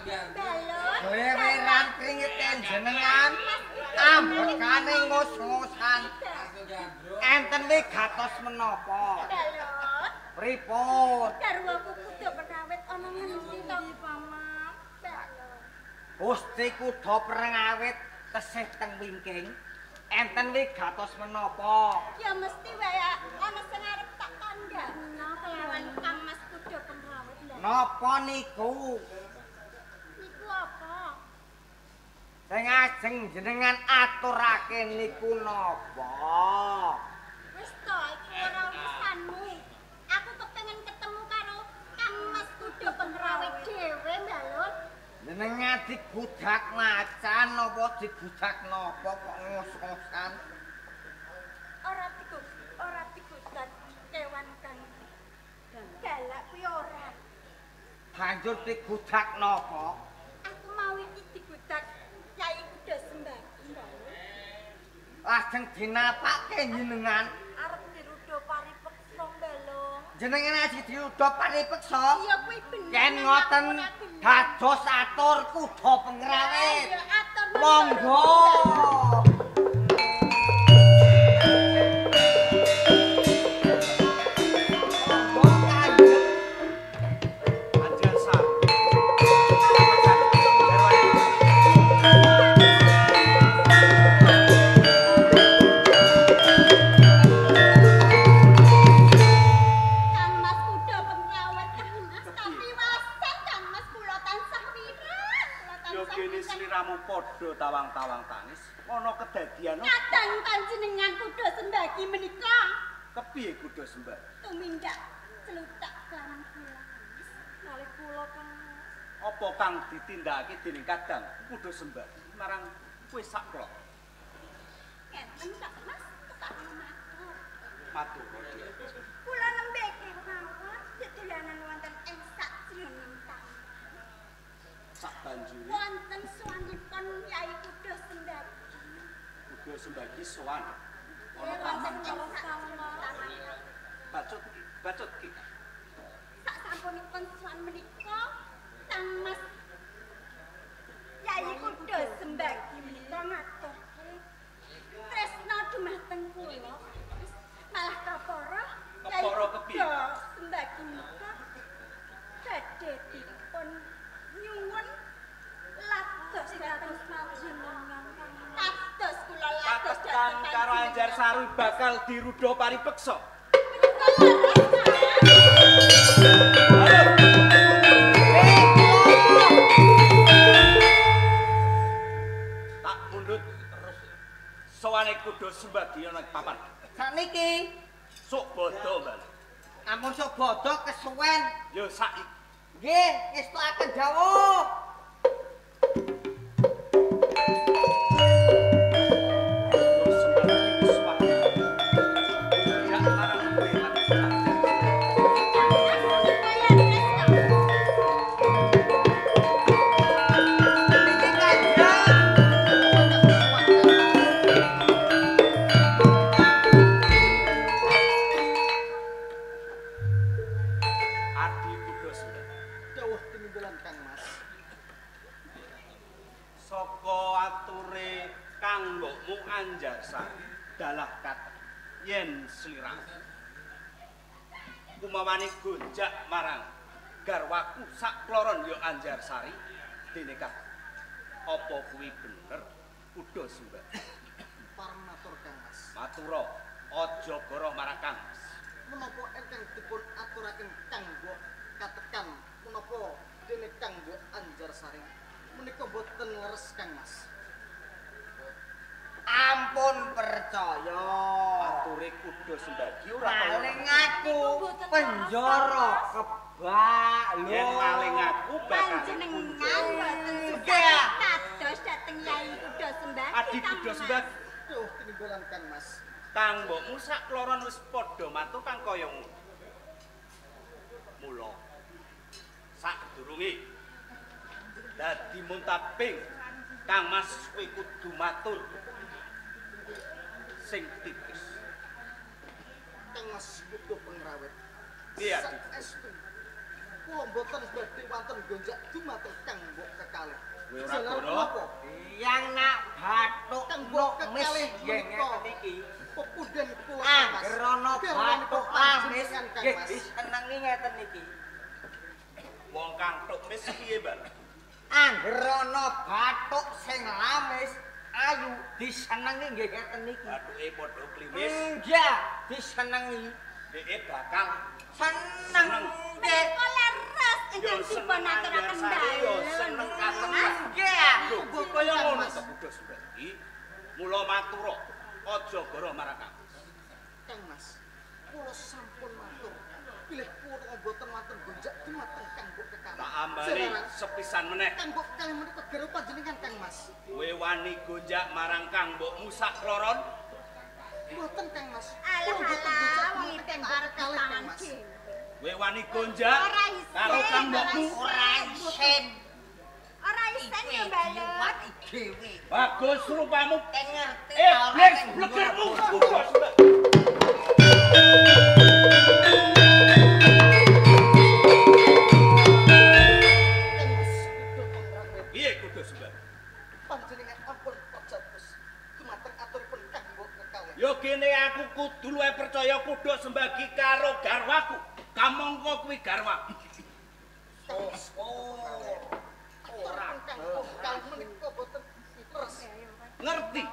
Balon. Gleweran kringete jenengan ambekane ngos-ngosan. Enten wigatos menapa? Balon. Pripun? Garwaku kuda pengrawit ana ngendi to, Paman? Balon. Gusti kuda pengrawit tesih teng wingking. Enten wigatos menapa? Ya mesti wae ana sing arep tak kandhakno kelawan Kang Mas Kuda Pengrawit. Napa niku? Niku apa? Sing ajeng jenengan aturake niku napa? Wis to, iku ora urusanmu. Aku kepengin ketemu karo Kang Mas Kuda Pengrawit dhewe, Balon. Jenengan digudak macan napa digudak napa kok ngos-ngosan? Ora digudak kewan kang galak kuwi ora. Banjur digudak napa? Aku mau iki digudak Kyai Kuda Sembagi. Lajeng dinapake jenengan arep dirudha paripeksa, Balong. Jenengan aji dirudha paripeksa? Iya kuwi bener. Yen ngoten dados atur kuda pengrawit. Ya atur. Monggo. Tawang-tawang tangis ana kedadian kadang panjenengan kuda sembagi menika. Kepiye kuda sembagi? Tumindak cluthak kelawan kula, Mas. Kalih kula, Kang Mas. Apa kang ditindakake dening kadang kuda sembagi marang kowe saklok? Ngeten Kang Mas, tukang matur. Matur. Kula nembe kemawon dedolanan wonten ing sakjroning taman. Sak banjure wonten sowanipun Kyai Kuda Sembagi. Kuda Sembagi sowan ana taman. Bacut iki, bacut iki. Sak sampunipun sowan menika Kang Mas Kyai Kuda Sembagi menika ngaturke tresna dumateng kula. Malah kapara Kyai Kuda Sembagi menika badhe dipun nyuwun lados dhateng panjenengan. Kados kula lados dhateng karo Anjarsari bakal dirudha paripeksa. Tak pundhut terus sowane kuda sembagi ana papan. Sakniki sok bodho, Mbak. Ampun sok bodho kesuwen. Ya saiki. Nggih, ngestukaken dawuh. Yen sliramu kumawani gonjak marang garwaku sakloron ya Anjarsari dene kang apa kuwi bener kuda sembah pareng matur Kang Mas. Matura aja goroh marang Kang Mas. Menapa ingkang dipun aturaken Kang Mbok katekan menapa dene Kang Mbok Anjarsari menika boten leres Kang Mas. Ampun percaya. Ature kuda sembagi ora maling aku penjara kebak lho. Yen maling aku bakal panjenengan boten susah kados dhateng Yai Kuda Sembagi. Adi Kuda Sembagi. Duh tininggalan Kang Mas. Kang mbokmu sakloron wis padha matur kang kaya ngono. Mula sakdurunge dadi muntabing Kang Mas kowe kudu matur sing tipis. Kang Mas Kuda Pengrawit. Iya. Saestu Kula mboten badhe wonten gonjak dumateng Kang Mbok kekalih. Kowe ora goro. Yang nak bathuk Kang Mbok kekalih nggih ngeten iki. Pepunden kula angger ana bathuk lamis nggih disenengi ngeten iki. Wong kang tuk mis piye, Mbak? Angger ana bathuk sing lamis ayu disenengi nggih ngeten iki. Bathuke padha klimis. Nggih, disenengi. Dheke bakal seneng. Menika leres ingkang dipun aturaken dalem. Yo seneng katekan. Nggih. Lho kaya ngono to Kuda Sembagi. Mula matura aja goro marang Kang. Kang Mas, kula sampun matur. Bilih kula mboten wonten gonjak dumateng Kang Mbok kekalih. Tak ambali sepisan meneh. Kang Mbok kekalih menika garwa panjenengan Kang Mas. Kowe wani gonjak marang Kang Mbokmu sak kloron? Mboten Kang Mas. Alah alah wong ipeng arep kalih Kang pangan Mas. dhewe. Kowe wani gonjak karo Kang Mbokmu? Ora isin. Ora isin yo Mbak. Dhewe. Bagus rupamu. Ngerti Iblis blegermu Kuda Sembagi. Kang Mas, kuda pengrawit. Piye Kuda Sembagi? Panjenengan ampun percados dumateng aturipun Kang Mbok kekalih. Yo gene aku kudu luwih percaya Kuda Sembagi karo garwaku. Kamangka kuwi garwaku. Kang Mas, ora Kang Mbok kekalih menika boten leres. Ngerti.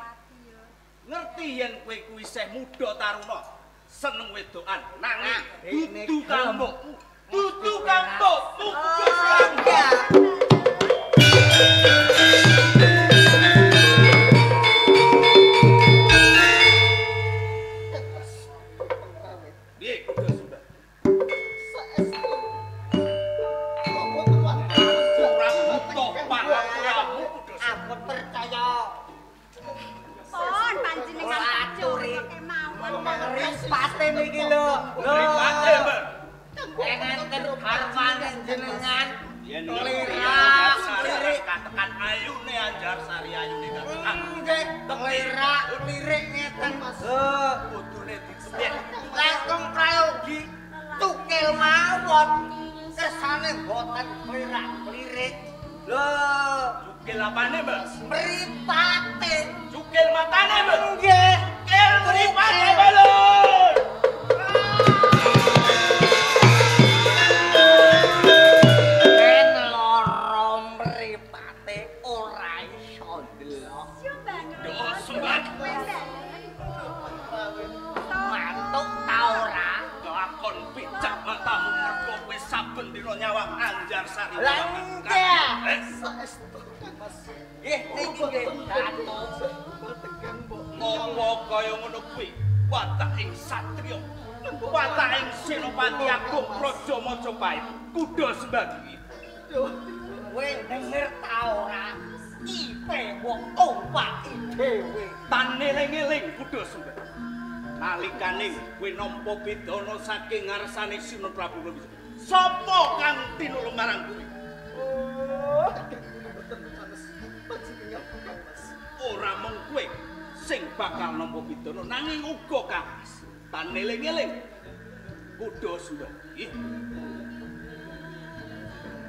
Ngerti yen kowe kuwi isih muda taruna, seneng wedokan, nanging dudu Kang Mbokmu. Dudu Kang Mbokmu Kuda Sembagi. Kang Mas, kuda pengrawit. Piye Kuda Sembagi? Saestu kula boten wonten gonjak Ora dumateng butuh Kang Mbok pangapuramu Kuda Sembagi. Aku percaya. Pun panjenengan Aturi. kemawon. Mripate niki lho. Mripate, Mbak. Enten garwane jenengan. Yen Klirak, lirik katekan ayune Anjarsari ayune katekan. Nggih, klirak, lirik ngeten. Lho, Kudune dikepyek. langkung prayogi tukil mawon. Kersane mboten klirak lirik. Lho, Cukil apane, Mbak? mripate. Cukil matane, Mbak. Nggih. Cukil mripate, Mbak. Yen lara mripate ora iso ndelok. Yo Mbak. Kuda Sembagi. Mantuk ta ora? Lakon picak matamu mergo kowe saben dina nyawang Anjarsari. Lah nggih. Saestu Kang Mas. Nggih niki nggih datuk. Dumateng Kang Mbok. Apa kaya ngono kuwi? Wataking satriya, wataking senopati agung Praja Majapahit, Kuda Sembagi. Kowe denger ta ora? Ipe wong tumpaki dhewe. Tan eling-eling Kuda Sembagi. Nalikane kowe nampa bidana saking ngarsane Sinun Prabu Wijaya. Sapa kang tinulung marang kuwi? Oh, mboten sanes panjenengan Kang Mas. Ora mung kowe sing bakal nampa bidana nanging uga Kang Mas. Tan eling-eling Kuda Sembagi.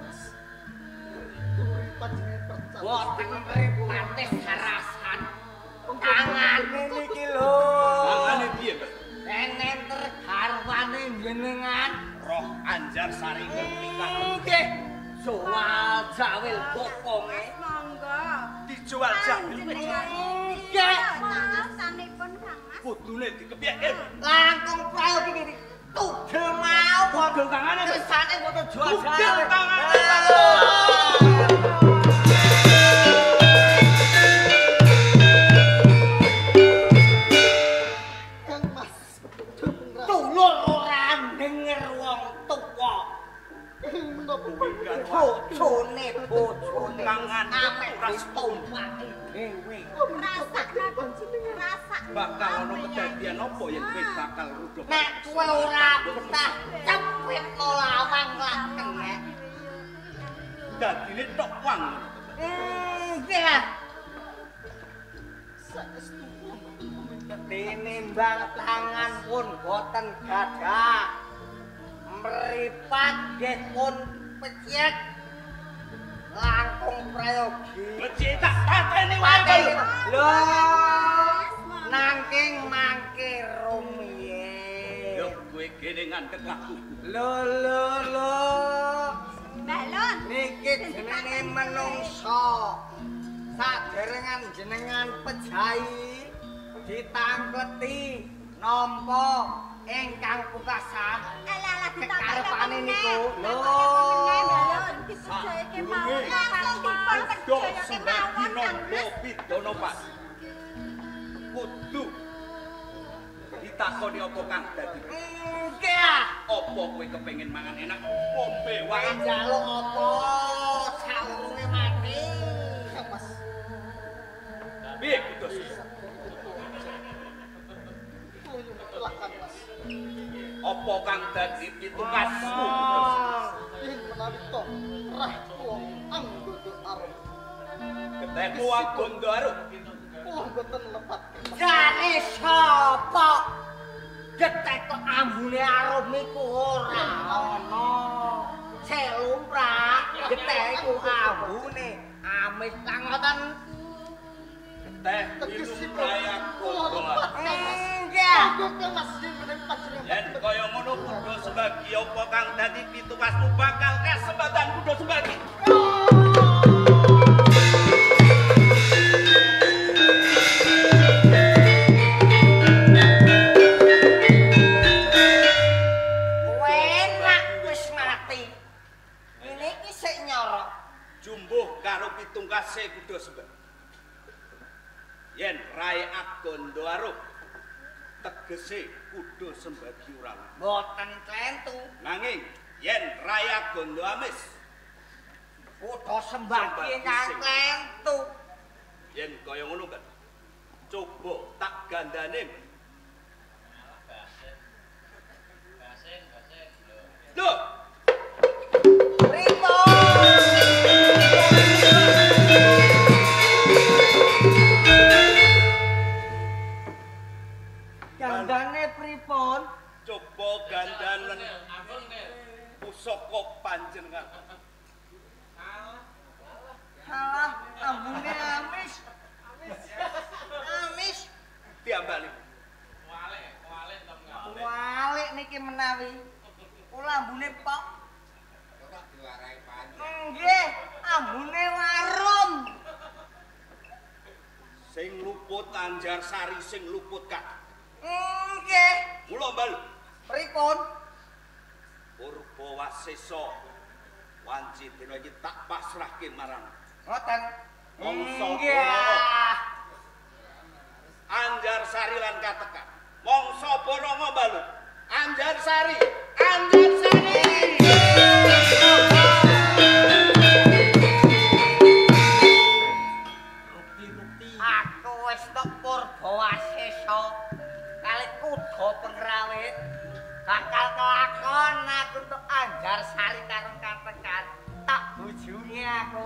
Mas. Turi panjenengan percados. Boten mripate sarasan. Tangane niki lho. Tangane piye, Mbak? Enten garwane jenengan. Roh Anjarsari ngerti kabeh. Nggih. Soal jawil bokonge. Monggo. Dijual jawil. Nggih. Sanganipun Kang Mas. Kudune dikepyeke. Langkung prayogi niki tugel mawon. Tugel tangane. Kersane mboten jual Tugel tangane. Kang Mas, kuda pengrawit. Tulur ora denger wong tuwa. Menapa Bojone bojone Tangan ame ora ditumpaki dhewe. Rasakno rasakno. Bakal ana kedadian apa yen kowe bakal rudha? Nek kowe ora betah cepit lawang lak kenek. Dadine tok wang. Nggih. Saestu kula mboten Tinimbang tangan pun boten gadah. Mripat nggih pun pecek. Langkung prayogi. Becik tak pateni wae lho. Lho, nangking mangke rumiyin. Yo kowe kene ngandhek aku. Lho lho lho. Mbak Lon, niki jenenge menungso. Saderengan jenengan pejahi ditangkleti nampa ingkang pungkasan. Alah kekarepane niku. Lho, dipercayake mawon. Langsung dipun percayake mawon Kang Mas. Pidana Pak. Kudu ditakoni apa kang dadi. Nggih. Apa kowe kepengin mangan enak ngombe wae njaluk apa saurunge mati. Kang Mas. Piye Kudus? Kang Mas. Apa kang dadi pitukasmu Kudus? Yen menawi to rah kula anggoda arum. Ketemu Agondo Arum. Kula mboten lepat. Jane sapa? Getek kok ambune arum iku ora ana. Selumrah getek iku ambune amis ngoten. Geteh tegesipun kula lepat. Nggih. Yen kaya ngono kudu sembagi apa kang dadi pitukasmu bakal kesempatan kudu sembagi. Enak wis mati. Ngene iki sik nyorok. Jumbuh karo pitungkase kudu sembagi. Yen Rai Agondo Arum tegese kudu sembagi ora mboten klentu. Nanging yen Rai Agondo Amis kudu sembagi ingkang klentu. Yen kaya ngono kan coba tak gandane. Lho, pripun? Gandane pripun? Coba gandanen pusaka panjenengan. Halah, ambune amis. Amis. Diambali. Walik niki menawi. Kula ambune pok. Kok diwarai panjenengan. Nggih, ambune warum. Sing luput Anjarsari sing luput kak. Nggih. Mula mbal. Pripun? Purba Wasesa wanci dina iki tak pasrahke marang. Ngoten. Mangsa nggih. Anjarsari lan katekan. Mangsa Bonongo mbalu. Anjarsari, Anjarsari. Aku wis tok Purba Wasesa kali kuda pengrawit bakal kelakon aku untuk Anjarsari karo katekan tak bojone aku.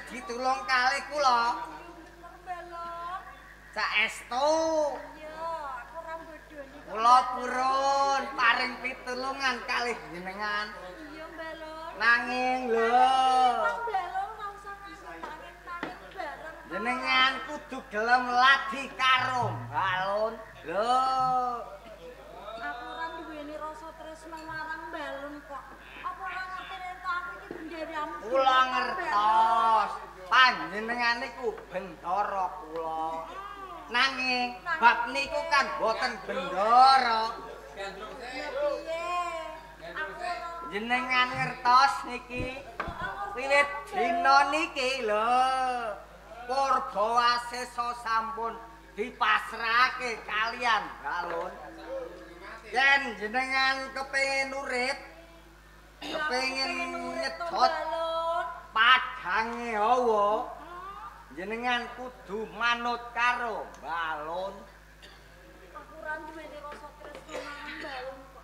Ditulung kali kula. Saestu. Iya, aku ora bodoni. Kula purun paring pitulungan kalih jenengan. Iya, Mbak. Nanging lho. Mbak ora usah nganggo tangen-tangen bareng. Jenengan kudu gelem ladi karo Balun. Lho. Aku ora duweni rasa tresno marang Balun kok. Apa ora ngerti nek aku iki benderamu? Kula ngertos. Panjenengan niku bendara kula. Nanging bab niku kan boten bendara. Piye? Jenengan ngertos niki wiwit dina niki lho Purbawasesa sampun dipasrahake kalian Balun. Yen jenengan kepengin urip, kepengin nyedot padhange hawa, jenengan kudu manut karo Balun. Aku ora duweni rasa tresno marang Balun kok.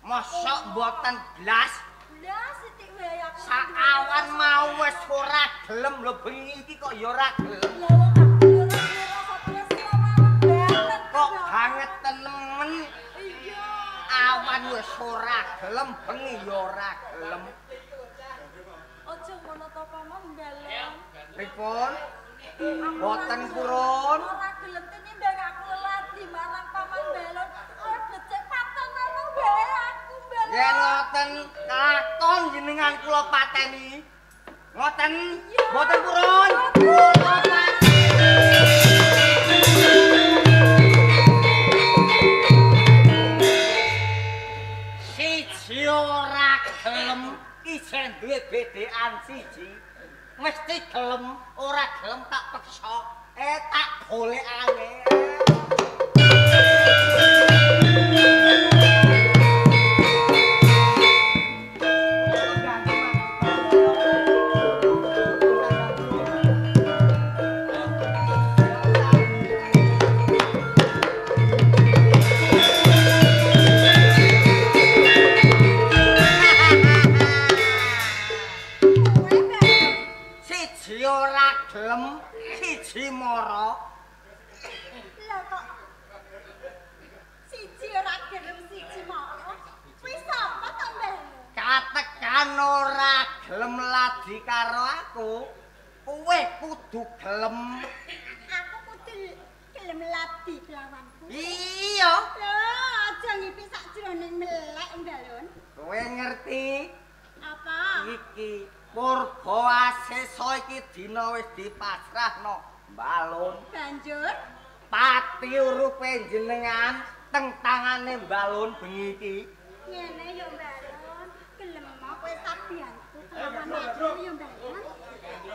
Mosok mboten blas? Blas sithik wae aku. Sakawan mau wis ora gelem lho bengi iki kok ya ora gelem. Lah wong aku ora duwe rasa tresno marang Balun. Kok banget temen. Iya. Awan wis ora gelem, bengi ya ora gelem. Aja ngono to Paman Balun. Pripun? Mboten purun. Ora gelem tinimbang aku leladi marang Paman Balun. Kowe becik patenono wae aku Balun. Yen ngoten kelakon jenengan kula pateni. Ngoten, mboten purun. Kula pateni. Siji ora gelem isih duwe bedean siji. Mesti gelem, ora gelem tak peksa, tak golekane. Siji ora gelem, siji mara. Lah kok siji ora gelem siji mara. Kuwi sapa to, Mbah? Katekan ora gelem ladi karo aku, kowe kudu gelem. Aku kudu gelem ladi kelawanku. Iya. Lho, aja ngipi sakjroning melek, Balun. Kowe ngerti Apa? iki Purbawasesa iki dina wis dipasrahno Balun. Banjur pati urupe jenengan teng tangane Balun bengi iki. Ngene ya Balun, gelem kowe sabianku kelawan aku ya Balun.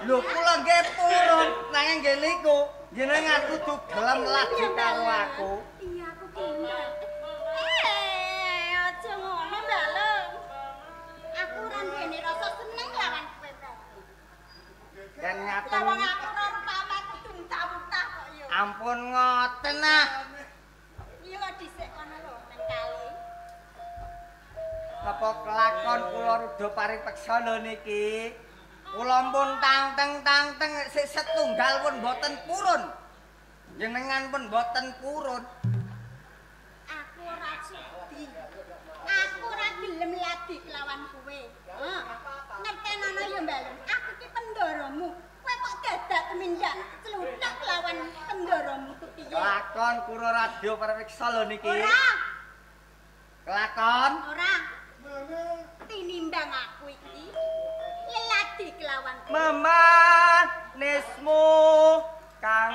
Lho kula nggih purun, nanging nggih niku jenengan kudu gelem lagi karo aku. Iya aku gelem. Aja ngono Balun. Aku ora duweni rasa seneng lawan kowe Balun. Yen ngaten Lah wong aku ora rupamu kudu entah-entah kok ya. Ampun ngoten ah. Iya dhisik kono lho nang kali. Napa kelakon kula rudha paring peksa lho niki. Kula pun tangteng-tangteng sik setunggal pun mboten purun. Jenengan pun mboten purun. Aku ora sudi. Aku ora gelem ladi kelawan kowe. Heeh. Ngertenono ya Balun, aku ki pendaramu. Kowe kok dadak tumindak cluthuk kelawan pendaramu ku piye? Kelakon kula radya paripeksa lho niki. Ora. Kelakon? Ora. Tinimbang aku iki leladi kelawan kowe. Memanismu kang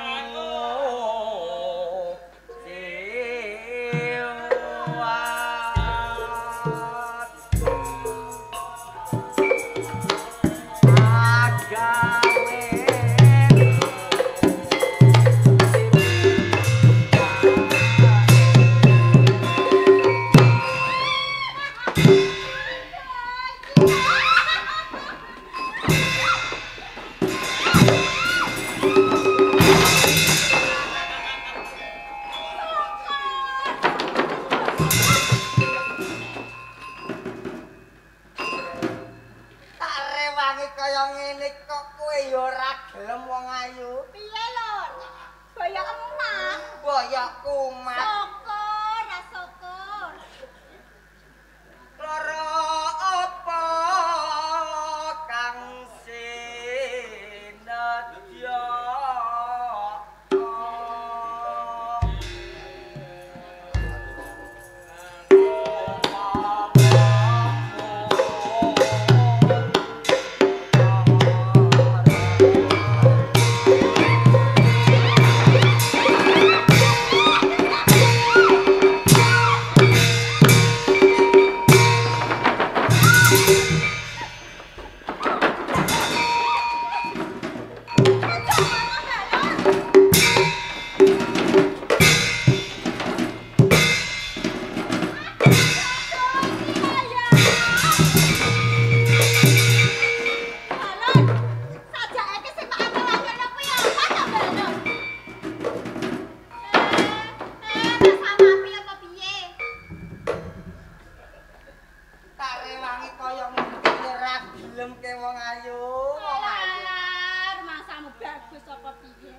bagus apa piye?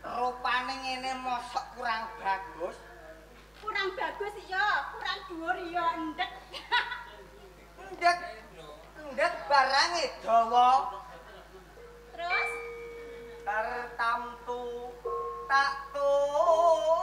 Rupane ngene mosok kurang bagus. Kurang bagus iya, kurang dhuwur iya endek. Endek. Endek barange dawa. Terus tartamtu tak turuti.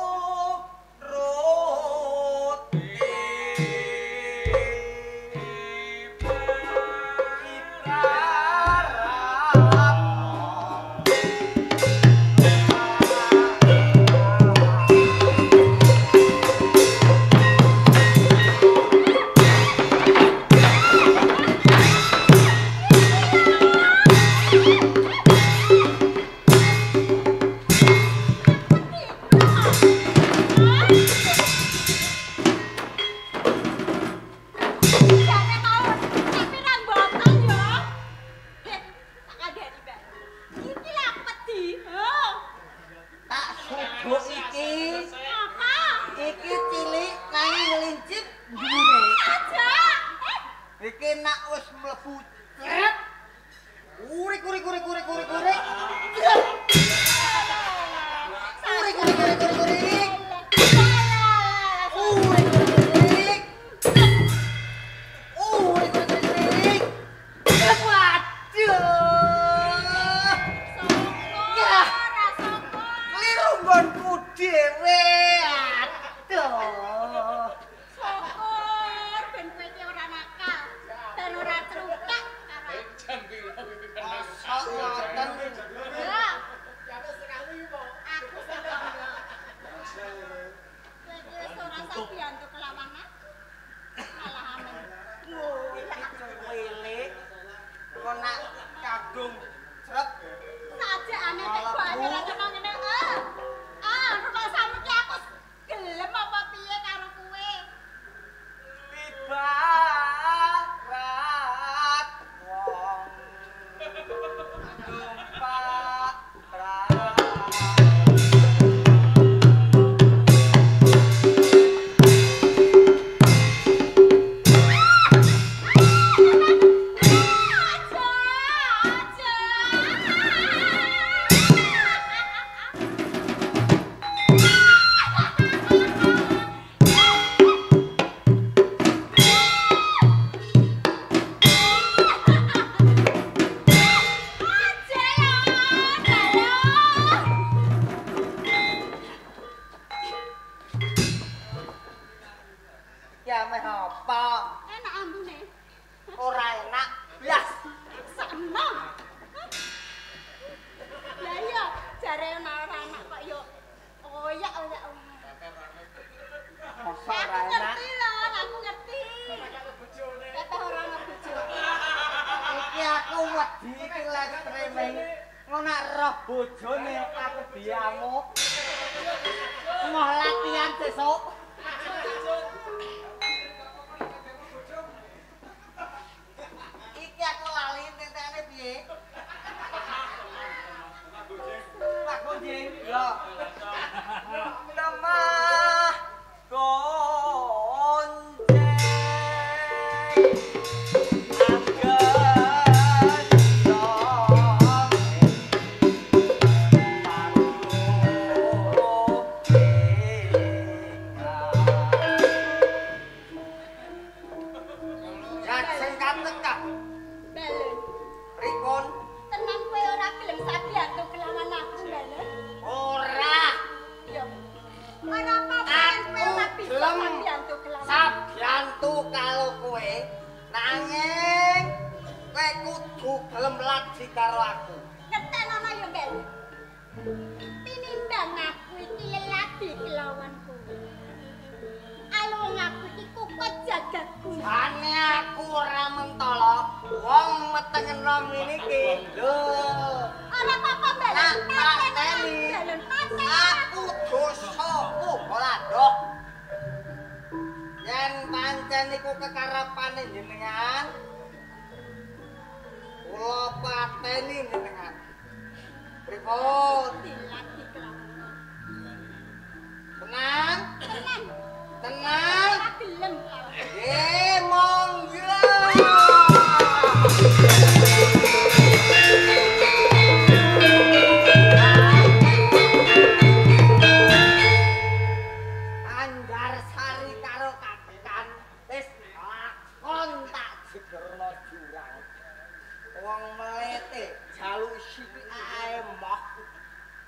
Monggo.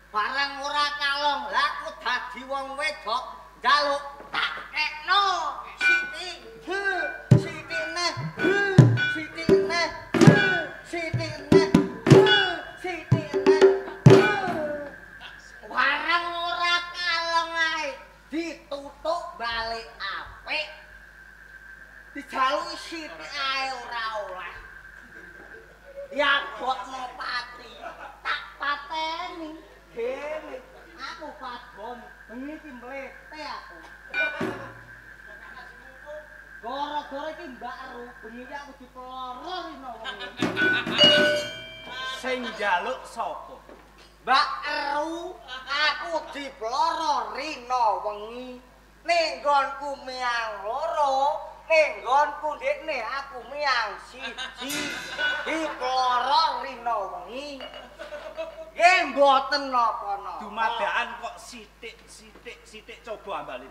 Barang ora kalong, lah aku dadi wong wedok njaluk tak kekno. Sithik, he, sithik neh, he, sithik neh, he, sithik neh, he, sithik neh, he. Barang ora kalong ae ditutuk balik apik. Dijaluki sithik ae ora oleh. Ya bokno pati, tak pateni. Dene aku padon bengi iki mlete aku. Gara-gara iki Mbak Ru, bengi iki aku dipeloro rino wengi. Sing njaluk sapa? Mbak Ru, aku dipeloro rino wengi. Ning nggonku miyang loro, ning nggonku ndekne aku miyang siji. Dipeloro rino wengi. Nggih mboten napa-napa. Dumadakan kok sithik-sithik sithik coba ambalin.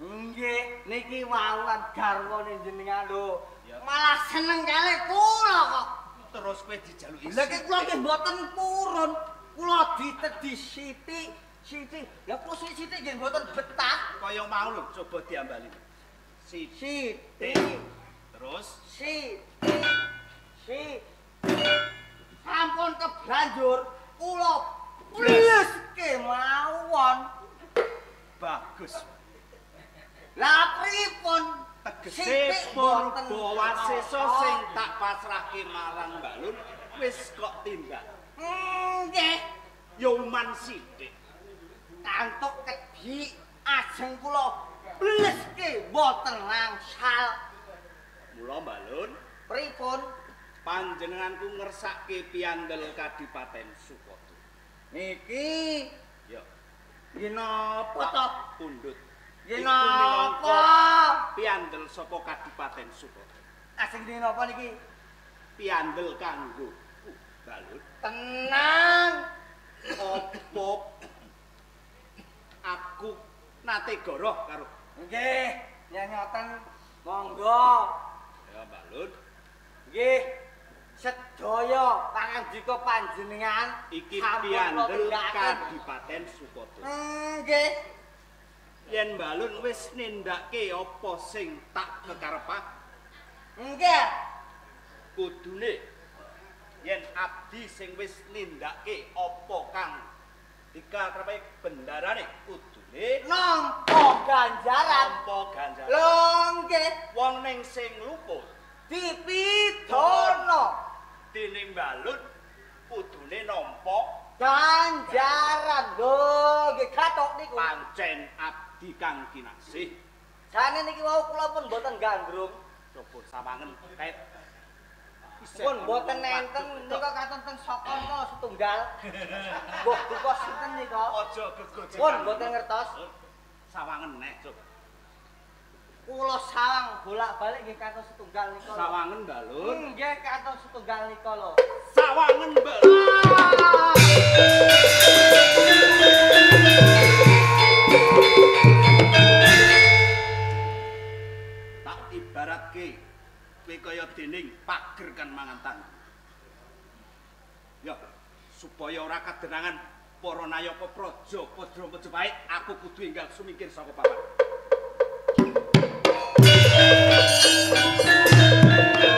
Nggih, niki wau kan garwane jenengan lho. Malah seneng kalih kula kok. Terus kowe dijaluki. Lha iki kula nggih mboten purun. Kula ditedhi sithik sithik. Lah kula sithik nggih mboten betah. Kaya mau lho coba diambalin. Sithik. Terus sithik sithik. Sampun kebanjur kula bleske mawon. Bagus. Lah pripun? Tegese purba wasesa sing tak pasrahke marang Mbak Lun wis kok tindak. Nggih. Ya uman sithik. Kantuk kedhi ajeng kula bleske mboten langsal. Mula Mbak Lun, pripun? Panjenenganku ngersake piyandel Kadipaten Sukodo. Niki ya. Nggih napa to? Pundhut. Nggih napa? Piyandel saka Kadipaten Sukodo. Ajeng nggih napa niki? Piyandel kanggo Mbak Lun. Tenang. Apa aku nate goroh karo. Nggih, yen ngoten monggo. Ya Mbak Lun. Nggih. Sedaya pangandika panjenengan iki piyandel Kadipaten Sukodo. Nggih. Yen Mbak Lun wis nindakake apa sing tak kekarepan? Nggih. Kudune yen abdi sing wis nindakake apa kang dikarepe bendarane kudune nampa ganjaran. Nampa ganjaran. Lho nggih. Wong ning sing luput dipidana. Dening Mbak Lun kudune nampa ganjaran. Lho nggih gathuk niku. Pancen abdi kang kinasih. Jane niki wau kula pun mboten gandrung. Coba sawangen ket. Pun mboten enten nika katon teng Sokonto setunggal. Mbah duka sinten nika? Aja gegojekan. Pun mboten ngertos. Sawangen neh coba. Kula sawang bolak-balik nggih katon setunggal nika. Sawangen Mbak Lun. Nggih katon setunggal nika lho. Sawangen Mbak Lun. Tak ibaratke kowe kaya dening pager kan mangan tanggung. Ya, supaya ora kadenangan para nayaka praja Padra Majapahit, aku kudu enggal sumingkir saka papan. Thank you.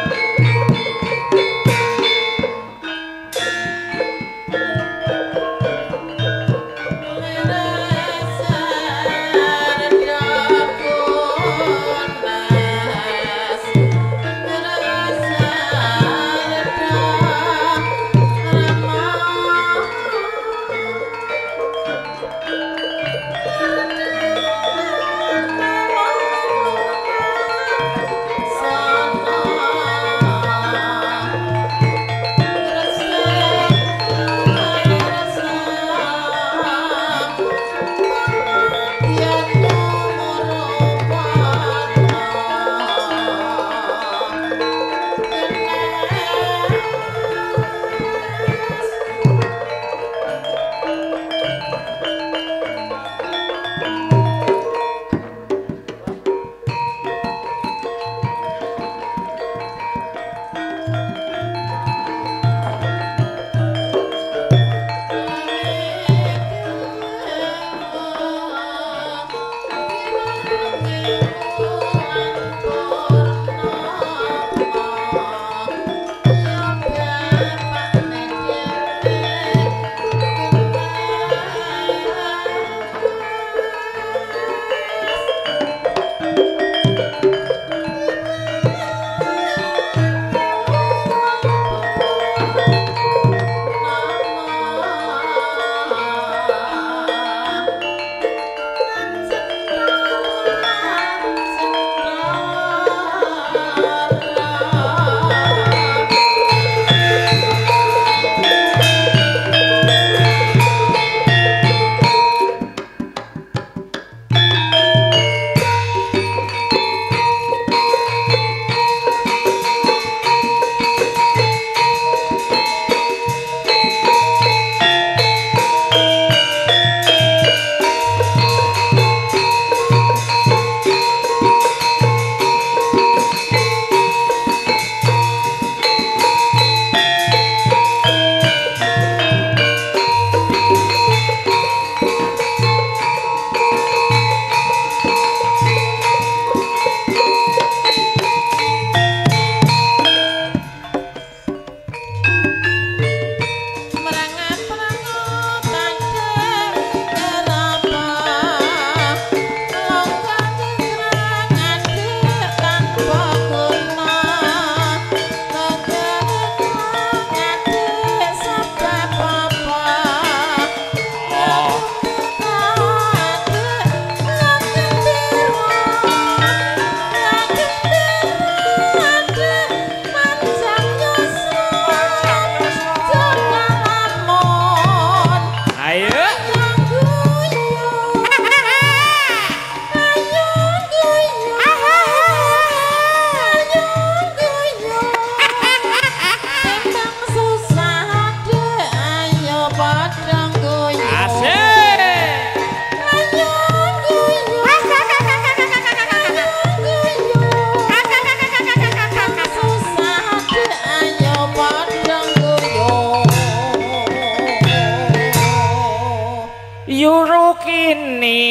Yurukini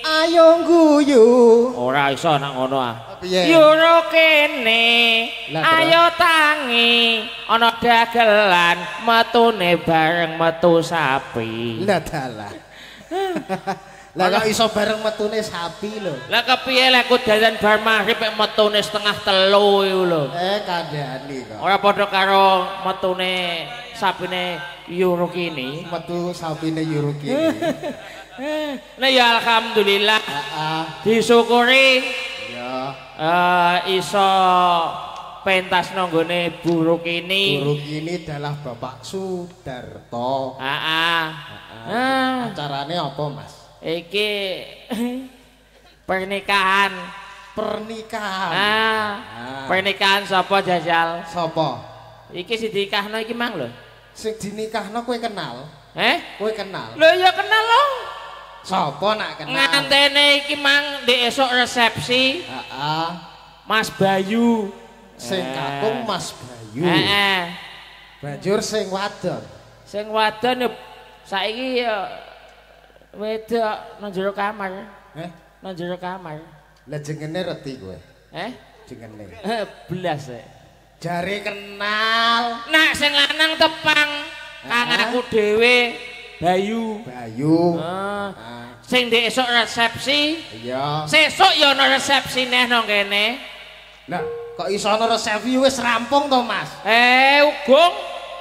ayo guyu. Ora iso nak ngono ah. Yurukini ayo tangi ana dagelan metune bareng metu sapi. Lah dalah. Lah kok iso bareng metune sapi lho. Lah kepiye lek kudalan bar maghrib mek metune 2:30 iku lho. Kandhani kok. Ora padha karo metune sapine Yurukini. Metu sapine Yurukini. Nah ya alhamdulillah. Heeh. Disyukuri ya. Iso pentas nang nggone Bu Rukini. Bu Rukini adalah Bapak Sudarto. Heeh. Acarane apa, Mas? Iki pernikahan. Pernikahan. Pernikahan sapa jajal? Sapa? Iki sing dinikahno iki mang lho. Sing dinikahno kowe kenal? Eh? Kowe kenal? Lho ya kenal lho. Sapa nak kenal? Ngantene iki mang ndek esuk resepsi. Heeh. Mas Bayu. Sing kakung Mas Bayu. Heeh. Banjur sing wadon. Sing wadon ya saiki ya wedok nang jero kamar. Nang jero kamar. Lah jengene reti kowe. Jengene. Belas e. Jare kenal. Nak sing lanang tepang kang aku dhewe Bayu. Bayu. Sing ndek esuk resepsi. Iya. Sesuk ya ana resepsi neh nang kene. Lah kok iso ana resepsi wis rampung to, Mas? Ugung.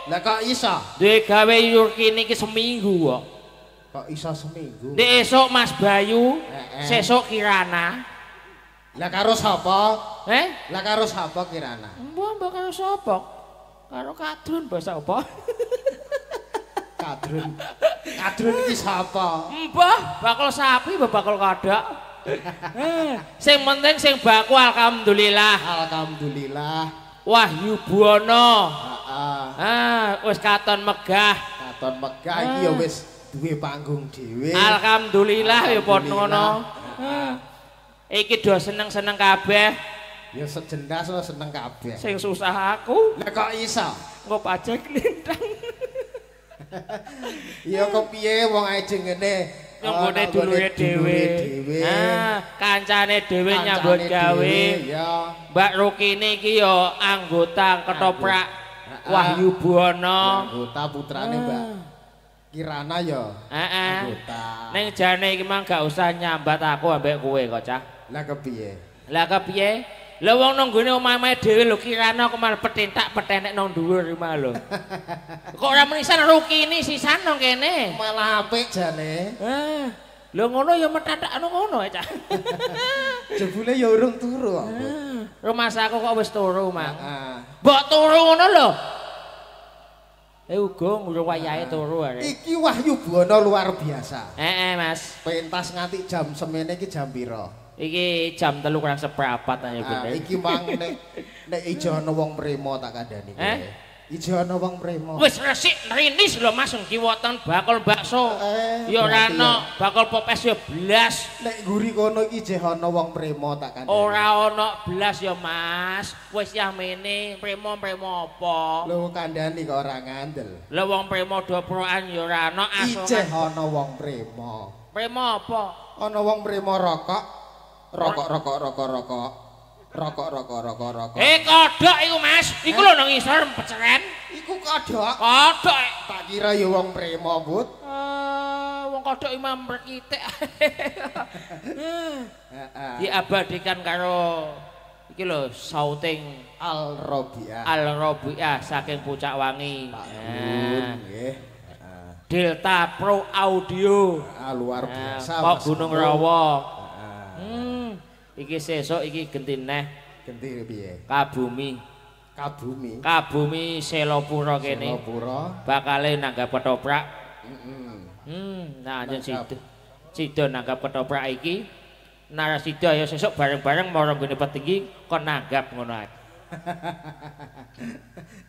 Lah kok iso? Duwe gawe Yurkini iki seminggu kok. Kok iso seminggu? Ndek esuk Mas Bayu, sesuk Kirana. Lah karo sapa? Eh? Lah karo sapa Kirana? Mbah, mbah karo sapa? Karo Kadrun basa apa? Kadrun. Kadrun iki sapa? Mbah, bakul sapi mbah bakul kodhok. Sing penting sing baku alhamdulillah. Alhamdulillah. Wahyu Buwono. Heeh. Ah, wis katon megah. Katon megah iki ya wis duwe panggung dhewe. Alhamdulillah ya padha ngono. Iki do seneng-seneng kabeh. Ya sejendas seneng kabeh. Sing susah aku. Lah kok iso? Engko pajak lintang. Ya kepiye wong ae jengene nggone dulure dhewe. Ah, kancane dhewe nyambut gawe. Ya. Mbak Rukini iki ya anggota ketoprak Wahyu Buwono. Anggota putrane Mbak Kirana ya. Heeh. Anggota. Ning jane iki mang gak usah nyambat aku ambek kowe kok, Cah. Lah kepiye? Lah kepiye? Lah wong nang nggone omahe dhewe lho Kirana kok malah petentak petenek nang dhuwur iki mah lho. Kok ora menisan Rukini sisan nang kene. Malah apik jane. Heh. Lho ngono ya methathakno ngono ae, Cah. Jebule ya urung turu kok. Rumasaku kok wis turu, Mang. Heeh. Mbok turu ngono lho. Uga ngurung wayahe turu arek. Iki Wahyu Buwono luar biasa. Heeh, Mas. Pentas nganti jam semene iki jam pira? Iki jam 2:45 aja bener. Iki mang nek ijo ana wong mremo tak kandhani kowe. Ijo ana wong mremo. Wis resik rinis lho Mas kiwoten bakul bakso. Ya ora ana bakul popes ya blas. Nek ngguri kono iki jeh ana wong mremo tak kandhani. Ora ana blas ya Mas. Wis yahmene mremo-mremo apa? Lho kandhani kok ora ngandel. Lho wong mremo doprokan ya ora ana asongan. Ijeh ana wong mremo. Mremo apa? Ana wong mremo rokok. Rokok rokok rokok rokok. Rokok rokok rokok rokok. Kodhok iku Mas. Iku lho nang ngisor peceren. Iku kodhok. Kodhok. Tak kira ya wong premo, Bud. Wong kodhok iki mah mrekitik. Heeh. Diabadikan karo iki lho shouting Al Robiah. Al Robiah saking Pucak Wangi. Nggih. Delta Pro Audio. Luar biasa. Kok Gunung Rawa. Iki sesuk iki genti neh. Genti piye? Kabumi. Kabumi. Kabumi Selopuro kene. Selopuro. Bakale nanggap ketoprak. Heeh. Nah anjen sida. Sida nanggap ketoprak iki. Narasida ya sesuk bareng-bareng marang nggone petinggi kon nanggap ngono ae.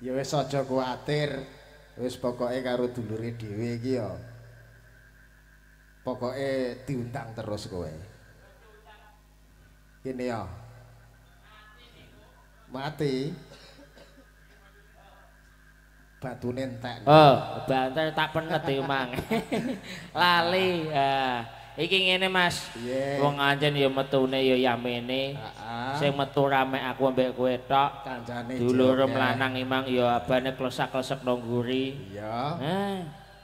Ya wis aja kuwatir. Wis pokoke karo dulure dhewe iki ya. Pokoke diundang terus kowe. Gini ya. Mati. Batune entek. Oh, banter tak penet iki mang. Lali. Iki ngene Mas. Wong ancen ya metune ya yamene. Sing metu rame aku ambek kowe tok. Kancane dulurem lanang imang ya abane klesak-klesek nang mburi. Iya.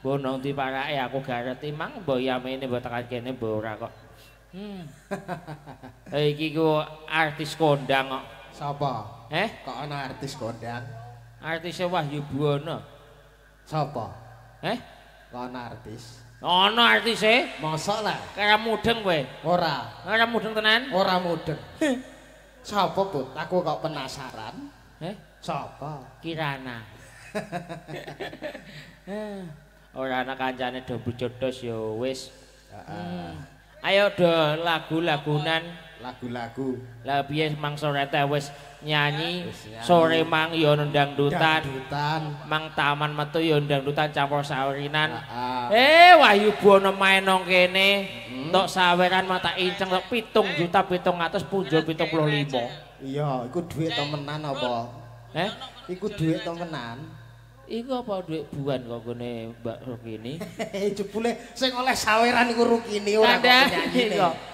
Mbok nang ndi parake aku garet imang mbok yamene mbok tekan kene mbok ora kok. Iki ku artis kondang kok. Sapa? Eh? Kok ana artis kondang? Artise Wahyu Buwana. Sapa? Eh? Kok ana artis? Ana artise? Mosok lah. Ora mudeng kowe? Ora. Ora mudeng tenan? Ora mudeng. Sapa, Put? Aku kok penasaran. Eh? Sapa? Kirana. Ora ana kancane do jodos ya wis. Heeh. Ayo do lagu-lagunan. Lagu-lagu. Lah piye mang sore teh wis nyanyi, sore mang ya dangdutan. Mang taman metu ya dangdutan campur saurinan. Wahyu Buwana main nang kene. Entuk saweran mata inceng tok 7.775. Iya, iku dhuwit temenan apa? Eh? Iku dhuwit temenan. Iku apa dhuwit buan kok gone Mbak Rukini? Jebule sing oleh saweran iku Rukini ora kok penyanyine.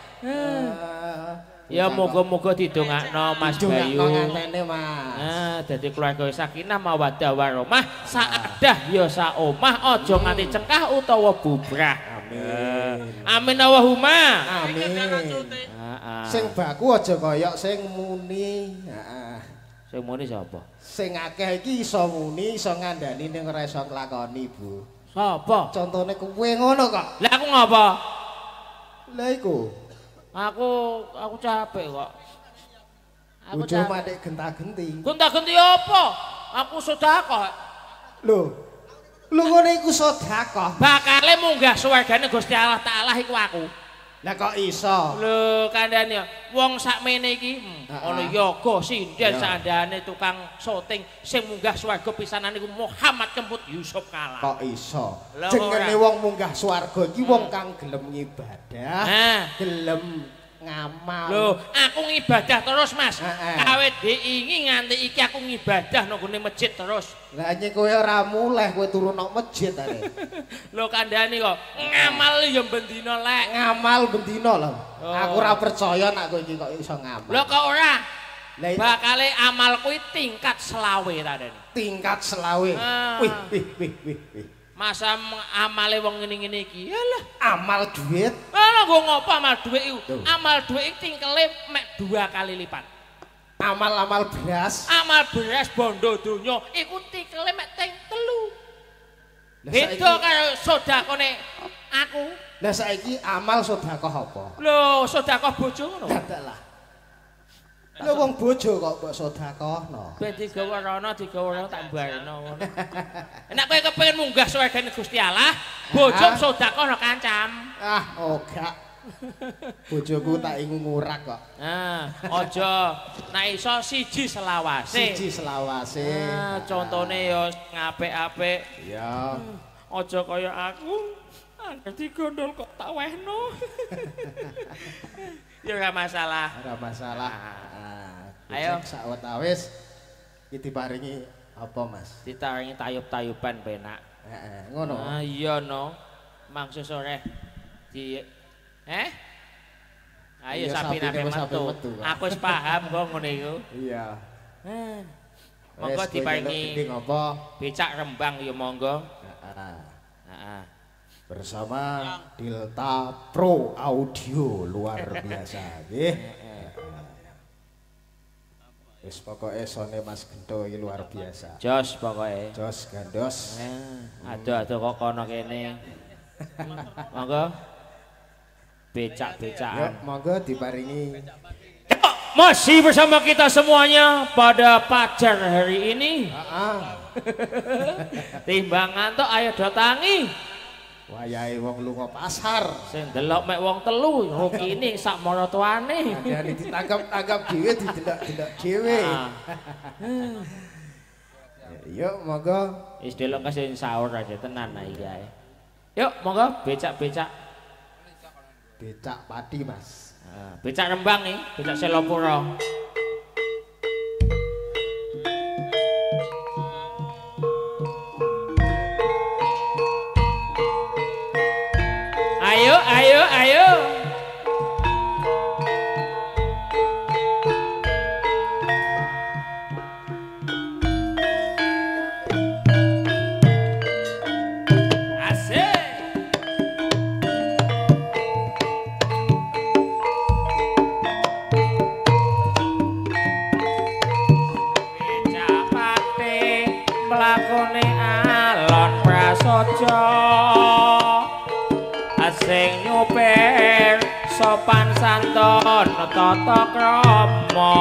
Ya moga-moga didongakno Mas Bayu. Didongakno ngantene Mas. Dadi keluarga sakinah mawaddah warahmah, saadah ya saomah, aja nganti cengkah utawa bubrah. Amin. Amin Allahumma. Amin. Sing baku aja kaya sing muni. Heeh. Sing muni sapa? Sing akeh iki iso muni, iso ngandani ning ora iso nglakoni, Bu. Sapa? Contone kowe ngono kok. Lah aku ngopo? Lah iku. Aku capek kok. Aku capek. Bojo genta-genti. Genta-genti apa? Aku sedekah. Lho. Lho ngene iku sedekah. Bakale munggah swargane Gusti Allah Taala iku aku. Lah kok iso? Lho kandhane wong sakmene iki ana yoga sinden sandane tukang syuting sing munggah swarga pisanan iku Muhammad Kemput Yusuf Kala. Kok iso? Jenenge wong munggah swarga iki wong kang gelem ngibadah, gelem ngamal. Lho, aku ngibadah terus, Mas. Kawit diingi nganti iki aku ngibadah nang gone masjid terus. Lah nye kowe ora muleh kowe turu nang masjid are. Lho kandhane kok ngamal ya bendina lek. Ngamal bendina lho. Aku ora percaya nek kowe iki kok iso ngamal. Lho kok ora? Bakale amal kuwi tingkat selawe tandane. Tingkat selawe. Wih wih wih wih wih. Masa amale wong ngene-ngene iki. Alah, amal duit. Alah nggo ngopo amal duit iku? Amal duit iki tingkele mek 2 kali lipat. Amal-amal beras. Amal beras bondo donya iku tingkele mek ting 3. Beda karo sedekahne aku. Lah saiki amal sedekah apa? Lho, sedekah bojo ngono. Dadak lah. Lho wong bojo kok mbok sedekahno. Ben digawa rono, digawa rono tak mbarno ngono. Nek kowe kepengin munggah swargane Gusti Allah, bojo sedekahno kancam. Ah, ora. Bojoku tak ingu ngurak kok. Ah, aja nek iso siji selawase. Siji selawase. Ah, contone ya ngapik-apik. Iya. Aja kaya aku. Angger digondol kok tak wehno. Ya ora masalah. Ora masalah. Ayo sawetawis iki diparingi apa, Mas? Ditaringi tayub-tayuban penak. Heeh, ngono. Ah iya no. Mangsa sore di Ayo sapine metu. Aku wis paham kok ngene iku. Iya. Monggo diparingi apa? Becak Rembang ya monggo. Heeh. Heeh. Bersama Delta Pro Audio luar biasa nggih. Wis pokoke sone Mas Gento iki luar biasa. Jos pokoke. Jos gandos. Aduh-aduh kok kono kene. Monggo. Becak-becakan. Yuk, monggo diparingi. Masih bersama kita semuanya pada pacar hari ini. Heeh. Timbang ngantuk ayo do tangi. Wayahe wong lunga pasar. Sing delok mek wong telu, Rukini sak maratuane. Kandhane ditangkap-tangkap dhewe, didelok-delok dhewe. Yuk monggo. Wis delok kasih sahur aja tenan nah iki ae. Yuk monggo becak-becak. Becak pati, Mas. Becak Rembang nih, becak Selopuro. prasaja sing nyupir sopan santun tata krama.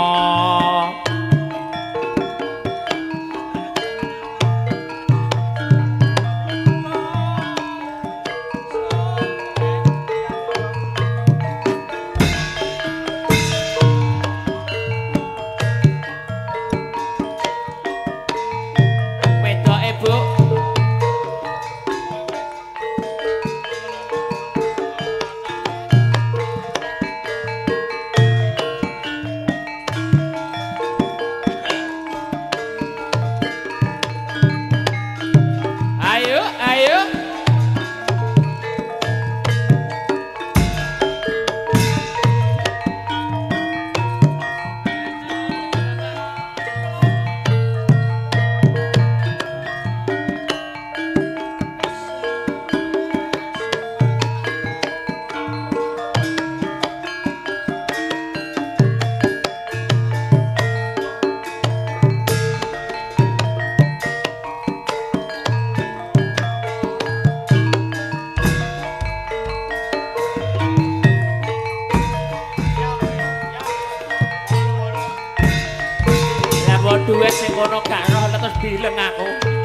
Duit sing kono gak roh terus bileng aku.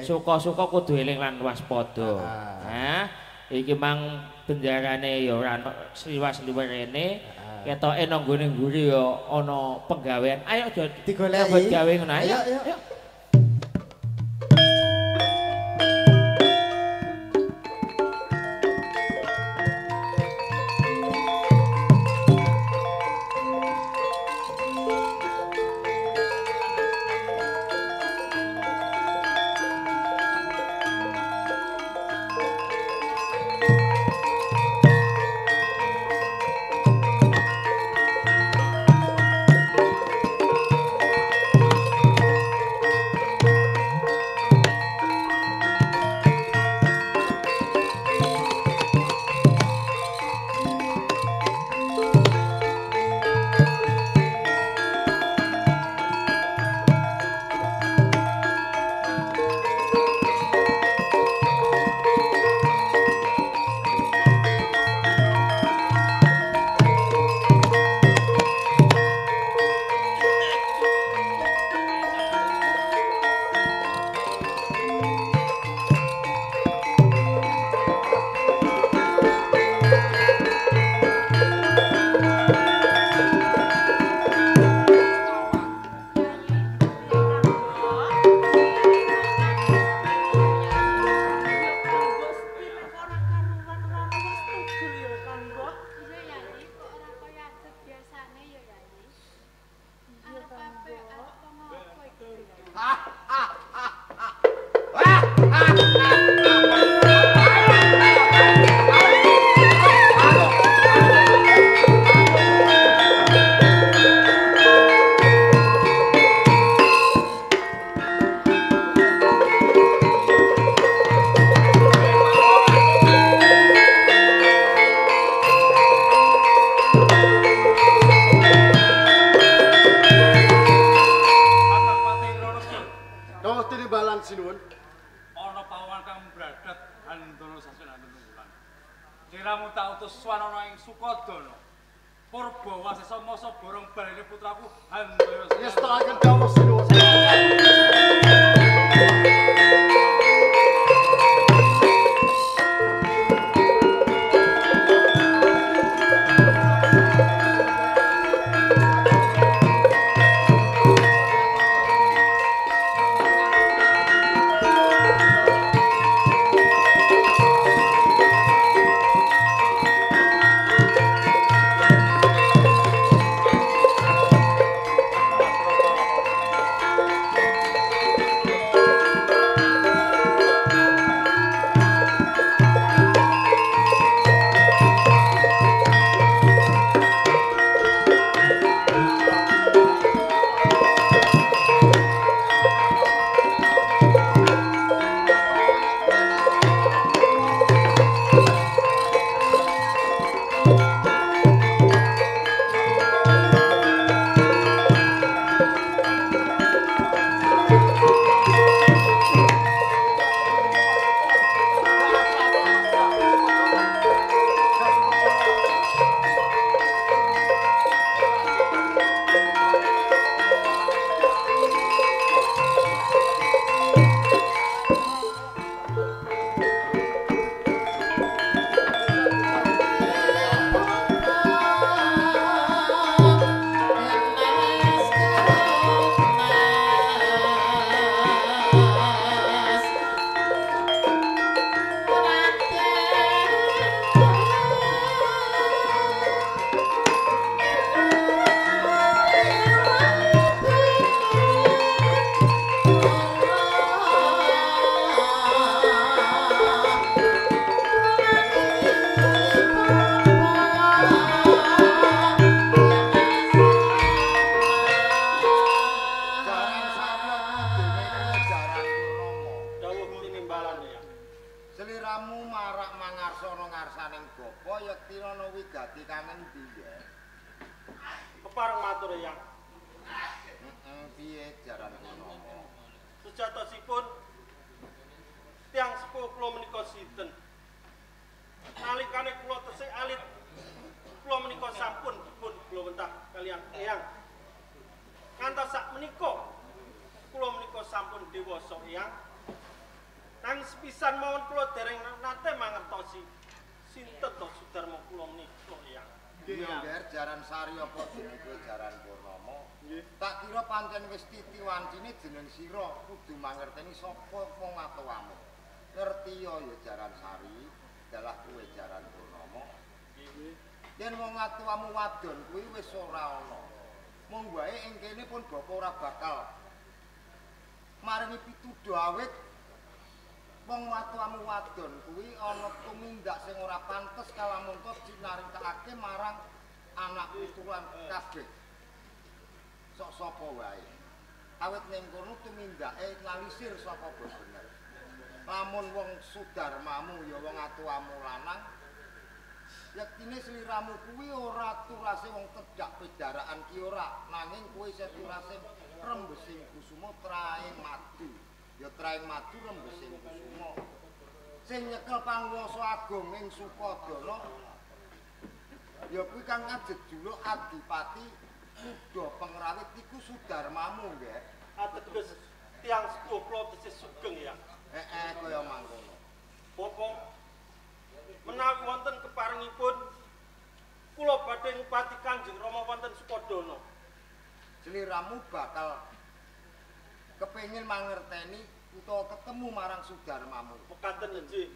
Suka-suka kudu eling lan waspada. Nah, iki mang bendarane ya ora ana sliwas-liwerene. Ketoke nang nggone mburi ya ana penggawean. Ayo digoleki gawe ngono. Ayo. Ayo. Tinimbalan sinuwun. Ana pawon kang mbradat Handono Sasana Tunggulan. Sliramu tak utus swanana ing Sukodana. Purba wasesa masa borong balene putraku Handoyo. Ngestakaken dawuh sinuwun. Sira kudu mangerteni sapa wong atuwamu. Ngerti ya Jaran Sari, dalah kowe Jaran Purnomo. Yen wong atuwamu wadon kuwi wis ora ana. Mung wae ing kene pun bapa ora bakal maringi pituduh awit wong atuwamu wadon kuwi ana tumindak sing ora pantes kalamunta cinaritakake marang anak putuan kabeh. Sok sapa wae. Awit ning kono tumindake nalisir saka bener. Lamun wong sudarmamu ya wong atuwamu lanang, yektine sliramu kuwi ora turase wong tedhak pedaraan ki ora, nanging kowe isih turase rembesing kusuma trae madu. Ya trae madu rembesing kusuma. Sing nyekel panguwasa agung ing Sukodana ya kuwi kang ngajejuluk Adipati Kuda Pengrawit iku sudarmamu nggih. Ateges tiyang sepuh kula tesih sugeng ya. Heeh, kaya mangkono. Bapak menawi wonten keparengipun kula badhe ngupati Kanjeng Rama wonten Sukodana. Sliramu bakal kepengin mangerteni utawa ketemu marang sudarmamu. Mekaten nggih.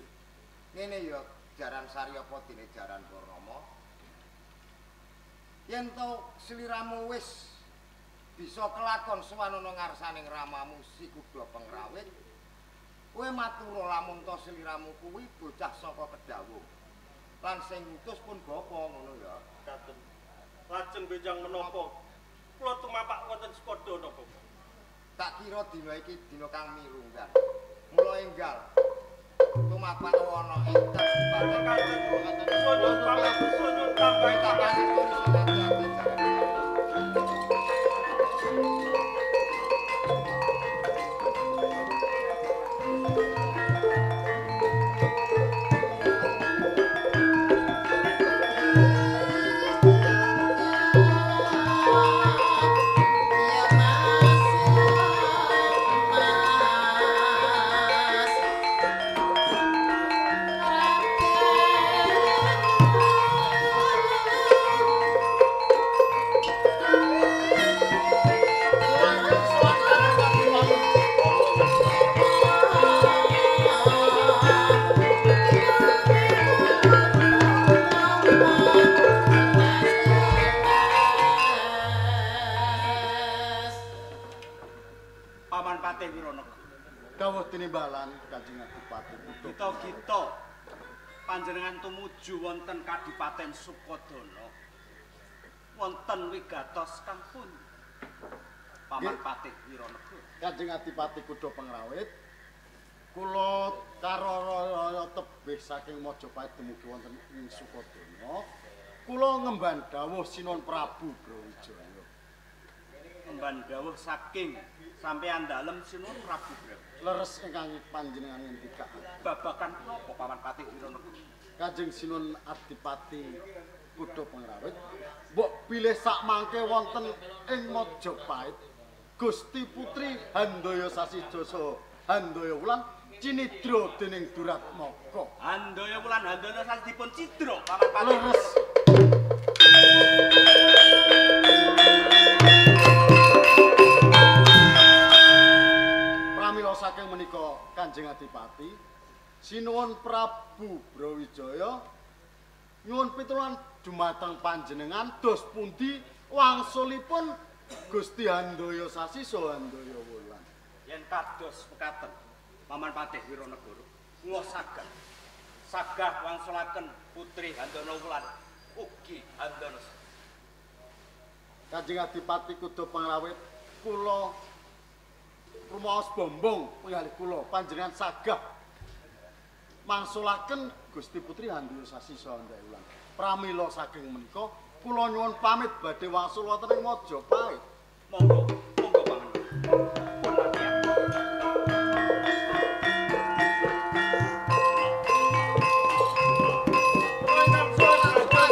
Ngene ya Jaran Sari apa dene Jaran Purnomo. Yen to sliramu wis bisa kelakon swanana ngarsaning ramamu si Kuda Pengrawit, kowe matur lamun to sliramu kuwi bocah saka Kedawung. Lan sing ngutus pun bapa ngono ya. Katen. Lajeng benjang menapa kula tumapak wonten Sukodana, Bapak. Tak kira dina iki dina kang mirunggan. Mula enggal tumapak ana ing kabupaten. Suwun pamit, suwun tambah tambah. Dawuh tinimbalan Kanjeng Adipati Kutha. Gita-gita panjenengan tumuju wonten Kadipaten Sukodana. Wonten wigatos kang pundi? Paman Patih Wiranegara. Kanjeng Adipati Kutha Pengrawit, kula karara tebih saking Majapahit dumugi wonten ing Sukodana. Kula ngemban dawuh Sinuwun Prabu Brawijaya. Ngemban dawuh saking sampeyan dalem Sinuwun Prabu Brawijaya. Leres ingkang panjenengan ngendikaken. Babagan punapa Paman Patih Wiranegara? Kanjeng Sinuwun Adipati Kutha Pengrawit, mbok bilih sakmangke wonten ing Majapahit Gusti Putri Handaya Sasi Jasa Handaya Wulan cinidra dening Duratmaka. Handaya Wulan Handaya Sasi dipun cidra Paman Patih. Leres. Pramila saking menika Kanjeng Adipati Sinuwun Prabu Brawijaya nyuwun pitulungan dumateng panjenengan dos pundi wangsulipun Gusti Handaya Sasi saha Handaya Wulan. Yen kados mekaten Paman Patih Wiranegara, kula sagah wangsulaken Putri Handana Wulan ugi Handana. Kanjeng Adipati Kutha Pengrawit, kula rumaos bombong penggalih kula panjenengan sagah mangsulaken Gusti Putri Handaya Sasi saha Handaya Wulan. Pramila saking menika kula nyuwun pamit badhe wangsul wonten ing Majapahit. Monggo, monggo panjenengan. Pun latihan.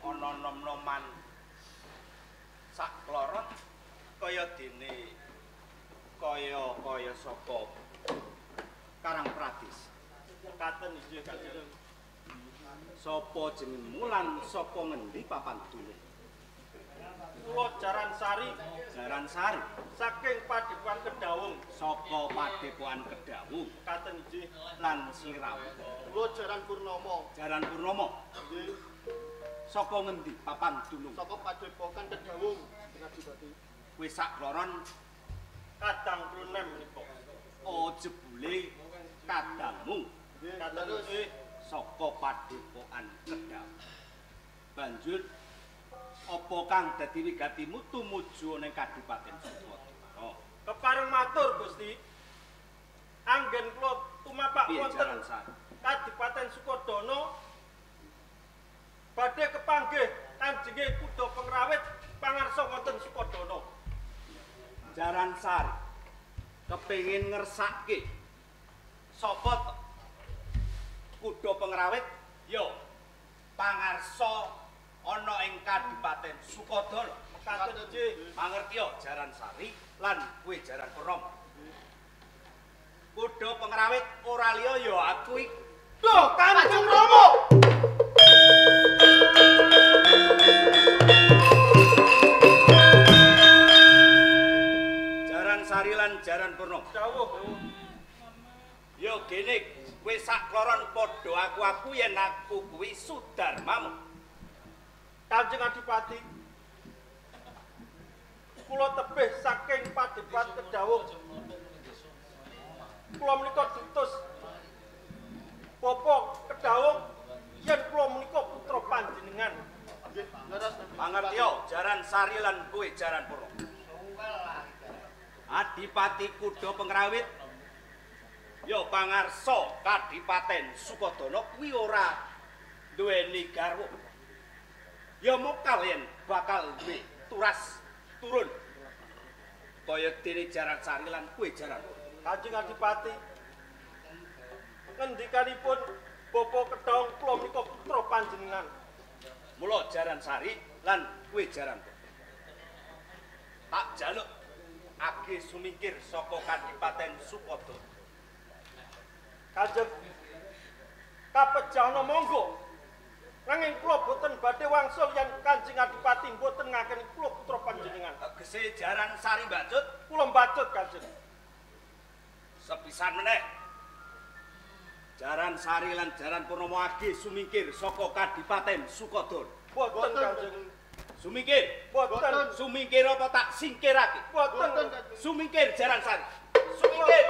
Ana nom-noman saklorot kaya dene kaya-kaya saka Karang Pradis. Mekaten inggih Kanjeng. Sapa jenengmu lan saka ngendi papan dunung? Kula Jaran Sari. Jaran Sari saking Padepokan Kedawung. Saka Padepokan Kedawung. Mekaten inggih. Lan sliramu? Kula Jaran Purnomo. Jaran Purnomo. Nggih. Saka ngendi papan dunung? Saka Padepokan Kedawung, Adipati. Kowe sakloron Kadang Klunem menika. Oh, jebule kadangmu. Nggih, terus saka Padepokan Kedawung. Banjur apa kang dadi wigatimu tumuju ning Kadipaten Sukodana? Kepareng matur Gusti. Anggen kula tumapak wonten Kadipaten Sukodana badhe kepanggih Kanjenge Kutha Pengrawit pangarsa wonten Sukodana. Jaran Sari kepengin ngersake sapa Kutha Pengrawit ya pangarsa ana ing Kadipaten Sukodana. Mekaten inggih. Mangertiya Jaran Sari lan kowe Jaran Purnomo. Kutha Pengrawit ora liya ya aku iki. Duh, Kanjeng Rama. Jaran Sari lan Jaran Purnomo. Dawuh. Ya gene kowe sakloron padha aku-aku yen aku kuwi Sudarmamu. Kanjeng Adipati, kula tebih saking Padepokan Kedawung. Kula menika diutus Bapak Kedawung yen kula menika putra panjenengan. Mangertiya Jaran Sari lan kowe Jaran Purnomo. Adipati Kutha Pengrawit ya pangarsa Kadipaten Sukodana kuwi ora duweni garwa. Ya mokal yen bakal duwe turas turun kaya dene Jaran Sari lan kowe Jaran Purnomo. Kanjeng Adipati, ngendikanipun Bapak Kedawung kula menika putra panjenengan. Mula Jaran Sari lan kowe Jaran Purnomo. Tak jaluk age sumingkir saka Kadipaten Sukodana. Kanjeng kapejana monggo. Nanging kula boten badhe wangsul yen Kanjeng Adipati boten ngakeni kula putra panjenengan. Tegese Jaran Sari mbacut, kula mbacut Kanjeng. Sepisan meneh. Jaran Sari lan Jaran Purnomo age sumingkir saka Kadipaten Sukodono. Boten Kanjeng. Sumingkir. Boten. Sumingkir apa tak singkirake? Boten Kanjeng. Sumingkir Jaran Sari. Sumingkir.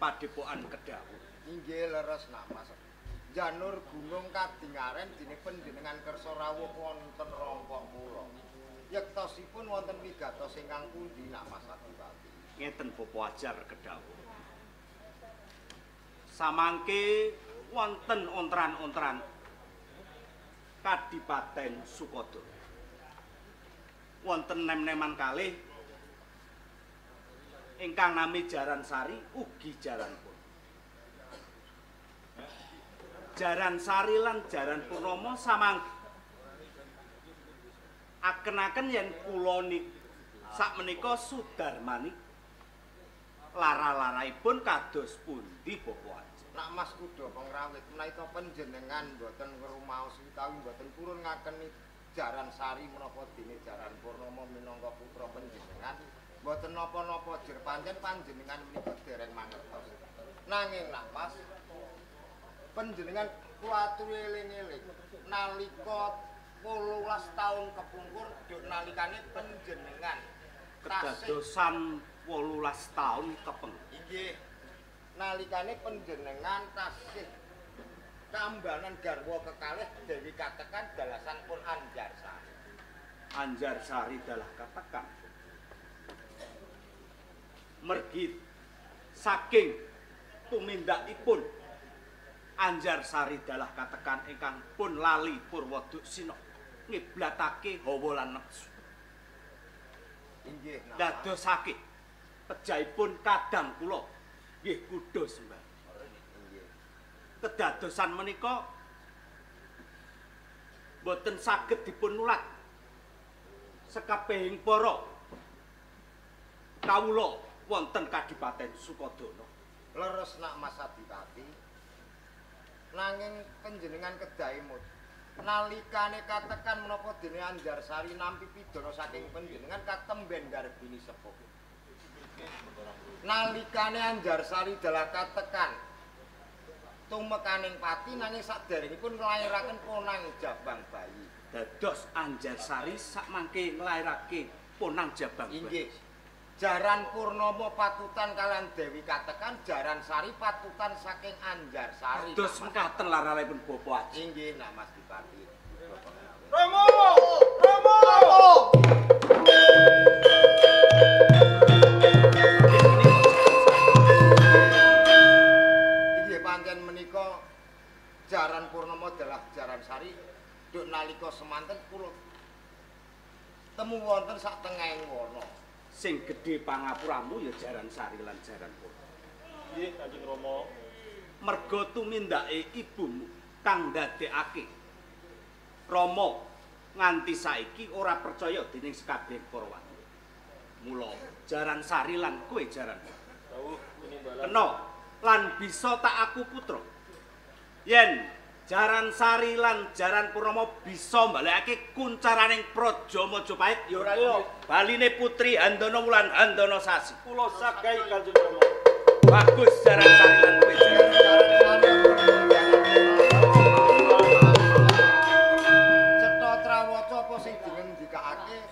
Padepokan Kedawung. Inggih leres nak Mas. Janur gunung kadingaren dene panjenengan kersa rawuh wonten rompok kula. Yektosipun wonten wigatos ingkang pundi nak Mas Adipati? Ngeten Bapak ajar Kedawung. Samangke wonten ontran-ontran Kadipaten Sukodono. Wonten nem-neman kalih ingkang nami Jaran Sari ugi Jaran Purnomo. Jaran Sari lan Jaran Purnomo samangke aken-aken yen kula niki sakmenika Sudarmani lara-laraipun kados pundi Bapak Ajar? Nak Mas Kuda Pengrawit menawi panjenengan mboten ngrumaos utawi mboten purun ngakeni Jaran Sari menapa dene Jaran Purnomo minangka putra panjenengan mboten napa-napa jer pancen panjenengan menika dereng mangertos. Nanging nak Mas panjenengan kula aturi eling-eling nalika 18 taun kepungkur nalikane panjenengan kedadosan 18 taun kepengkur. Inggih. Nalikane panjenengan tasih kambanan garwa kekalih Dewi Katekan dalasan pun Anjarsari. Anjarsari dalah Katekan. Mergi saking tumindakipun Anjarsari dalah Katekan ingkang pun lali Purwoduksina ngiblatake hawa lan nepsu. Inggih. Dadosake pejahipun kadang kula nggih kuda sembah. Inggih. Kedadosan menika boten saged dipun nulat sekabehing para kawula wonten Kadipaten Sukodono. Leres nak Mas Adipati. Nanging panjenengan kedah emut. Nalikane katekan menapa dene Anjarsari nampi pidana saking panjenengan katemben garbini sepuh. Nalikane Anjarsari dalah katekan tumekaning pati nanging saderengipun nglairaken ponang jabang bayi. Dados Anjarsari sakmangke nglairake ponang jabang bayi. Inggih. Jaran Purnama patutan kalian Dewi Katekan, Jaran Sari patutan saking Anjarsari. Dados mekaten laralipun Bapak Aji. Inggih, nak Mas Dipati. Romo! Romo! Inggih pancen menika Jaran Purnama dalah Jaran Sari duk nalika semanten kula temu wonten sak tengahing wana. Sing gedhe pangapuramu ya Jaran Sari lan Jaran Purnama. Nggih, Kanjeng Rama. Merga tumindake ibumu kang ndadekake Rama nganti saiki ora percaya dening sekabeh para wadya. Mula Jaran Sari lan kowe Jaran dawuh tinimbalan. Kena lan bisa tak aku putra. Yen Jaran Sari lan Jaran Purnama bisa mbalekake kuncaraning Praja Majapahit ya ora liya baline Putri Handana Wulan Handana Sasi. Kula sagai Kanjeng Rama. Bagus Jaran Sari lan kowe Jaran. Cetha trawaca apa sing dingendikake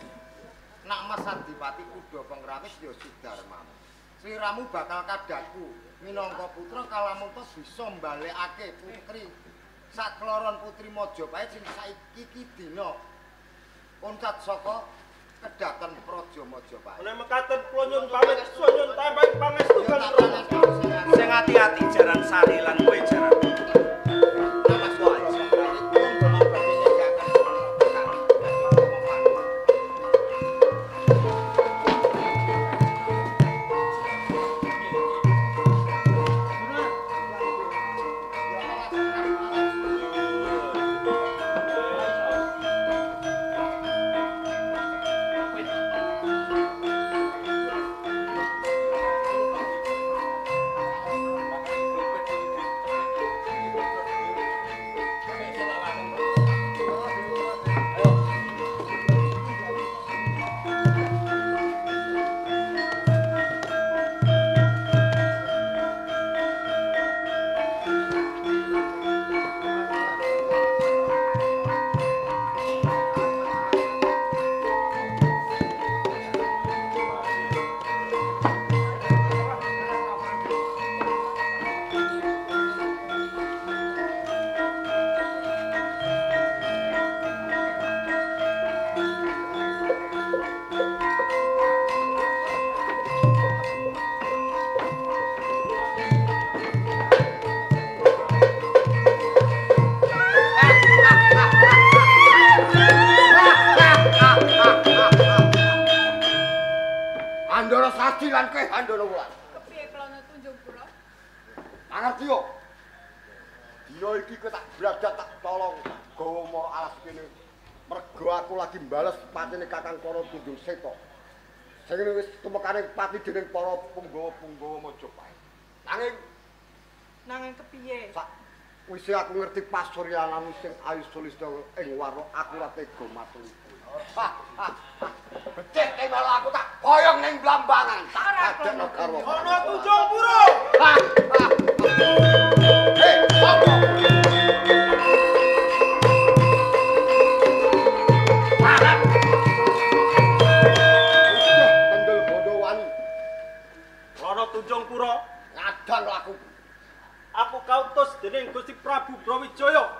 nak Mas Adipati Kuda Pengrawit ya Sudarmamu. Sliramu bakal kadhaku minangka putra kalamunta bisa mbalekake putri sakloron putri Majapahit sing saiki iki dina oncat saka kedhaton Praja Majapahit. Menawi mekaten kula nyuwun pamit, nyuwun tambahi pangestu Kanjeng Rama. Sing ati-ati Jaran Sari lan kowe Jaran. Mas Wae. Sing wis tumekane pati dening para punggawa-punggawa Majapahit. Nanging kepiye? Sak wise aku ngerti pasuryanmu sing ayu sulista ing warna aku ora tega matur kowe. Becik te malah aku tak boyong ning Blambangan. Tak dadekno garwa. Ana Tunjung Pura. Hei, sapa? Tunjung Pura ngadang laku. Aku kautus dening Gusti Prabu Brawijaya.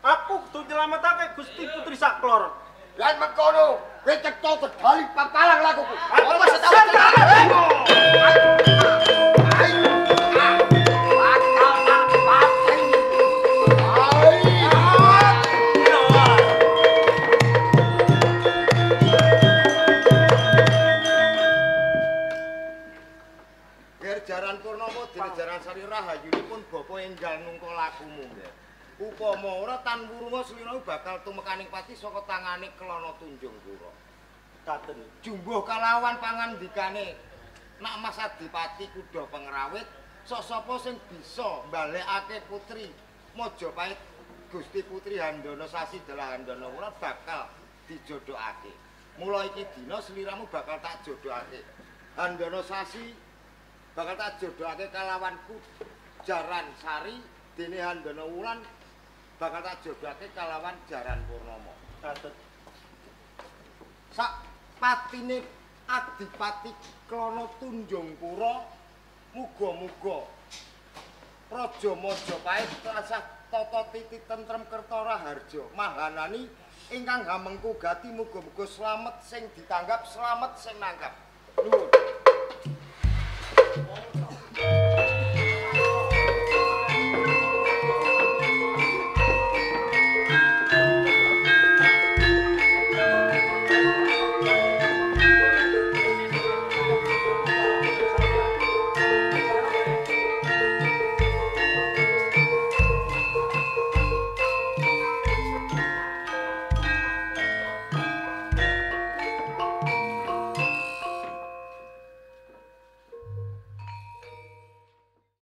Aku kudu nyelametake Gusti Putri Sakloron. Yen mengkono, kowe cetha sedali papalang lakuku. Apa Jaran Purnama dene Jaran Sari rahayunipun bapa enggal nungka lakumu. Upama ora tan wurunga sliramu bakal tumekaning pati saka tangane Kelana Tunjung Pura. Katen jumbuh kalawan pangandikane nak Mas Adipati Kuda Pengrawit, sok sapa sing bisa mbalekake putri Majapahit Gusti Putri Handono Sasi dalah Handono Wulan bakal dijodhokake. Mula iki dina sliramu bakal tak jodhokake. Handono Sasi bakal tak jodhokake kalawan Jaran Sari, dene Handono Wulan bakal tak jodhokake kalawan Jaran Purnama. Katut. Sak patine Adipati Klana Tunjungpura muga-muga Raja Majapahit tansah tata titi tentrem kerta raharja mahanani ingkang hamengku gati muga-muga slamet sing ditanggap slamet sing nanggap. Nuwun.